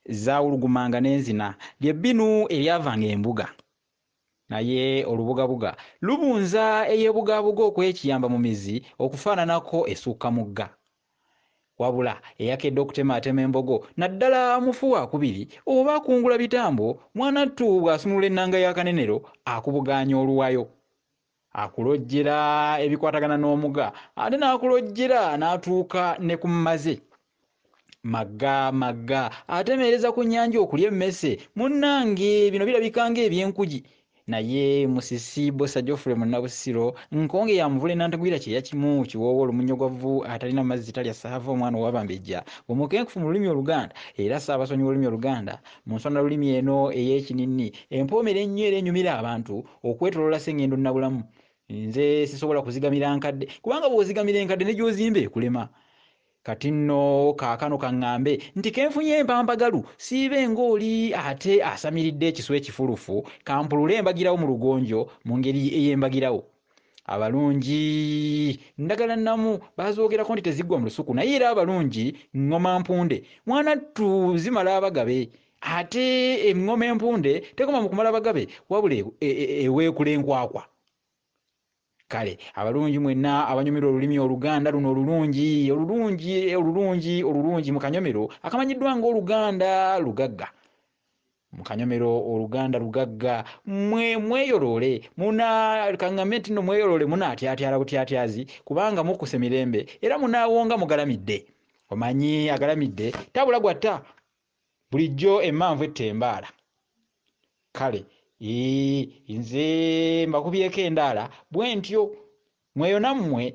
Zaawulugumanga n'enzina, lye bbinu eryavanga embuga. Naye olubugabuga lubunza eyeebugaabuga okwekiyamba mu mizi okufaananako esukka mugga. Wabula eyakedde okutemaatema embogo naddala mufu waakubiri oba akungula bitambo, mwanattu bw'asumulula ennanga y'akanenero akubugaanya oluwayo. Akulojjera ebikwatagana n'omuga ate n'akulojjera n'atuuka ne ku mmaze. Magga magga atemeereza ku nnyanja okulya emmese. Munnange bino birabika ng'ebyenkugi naye Musisi Bbosa Geoffrey Munnabusiro Nkonge ya Muvule Nantagwira Kyeya kimu Kiwoowo Olumunnyogwavvu atalina mazzi talya ssaava omwana ow'Abambejja omukenkufu mu lulimi Oluganda era Ssaabasonyi w'olulimi Oluganda mu nsonalulimi eno ey'ekininni empoomera ennyo era enyumira abantu okwetoloola Ssengendo Nabulamu. Nze sisobola kuzigamira nkadde kubanga bw'ozigamira enkadde ne gy'ozimba ekulema. Kati nno kaakano ka ŋŋambe nti ke nfunye empampagalu, siibe ng'oli ate asamiridde ekiswa ekifulufu, kampulule embagirawo mu lugonjo mu ngeri ey'embagirawo. Abalungi ndagala nnamu baazoogerako nti teziggwa mu lusuku naye era abalungi ŋŋoma mpunde. Mwanattu zimala abagabe ate eŋŋoma empunde tekoma mu kumala bagabe wabula eweekula enkwakwa. Kale abalungi mwenna abanyumirwa olulimi Oluganda luno olulungi, olulungi, olulungi, olulungi mu kanyomero akamanyiddwa nga Oluganda Lugagga. Mu kanyomero Oluganda Lugagga mwe mweyoloole muna kaŋŋambe nti nno mweyoloole munaatyatyala butyatyazi kubanga mukkuse mirembe era munaawonga mugalamidde. Omanyi agalamidde tabula gwatta. Bulijjo emmanvu etta embaala. Kale ii nze mbakubyeko endaala bwentyo. Mweyo nammwe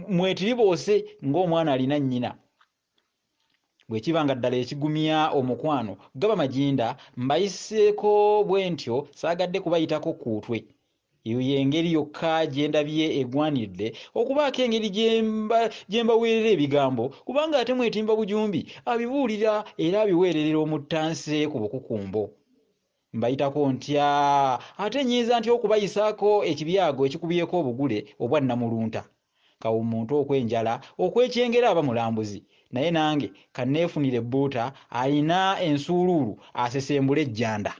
mwetiriboose ng'omwana alina nnyina. Bwe kiba nga ddala ekigumya omukwano gaba maginda, mbayiseeko bwentyo saagadde kubayitako kkuutwe. Eyo y'engeri yokka gye ndabye egwanidde okubaako engeri gye mbaweerera ebigambo, kubanga ate mwetimba bujumbi abibuulira era abiweererera omuttanse ku bukukumbo. Mbayitako ntya ate nnyinza ntya okubayisaako ekibyago ekikubyeko obugule obwa nnamulunta? Kawummuntu okw'enjala okw'ekyengera aba mulambuzi, naye nange ka nneefunire bbuuta alina ensuuluulu asesembule ejjanda.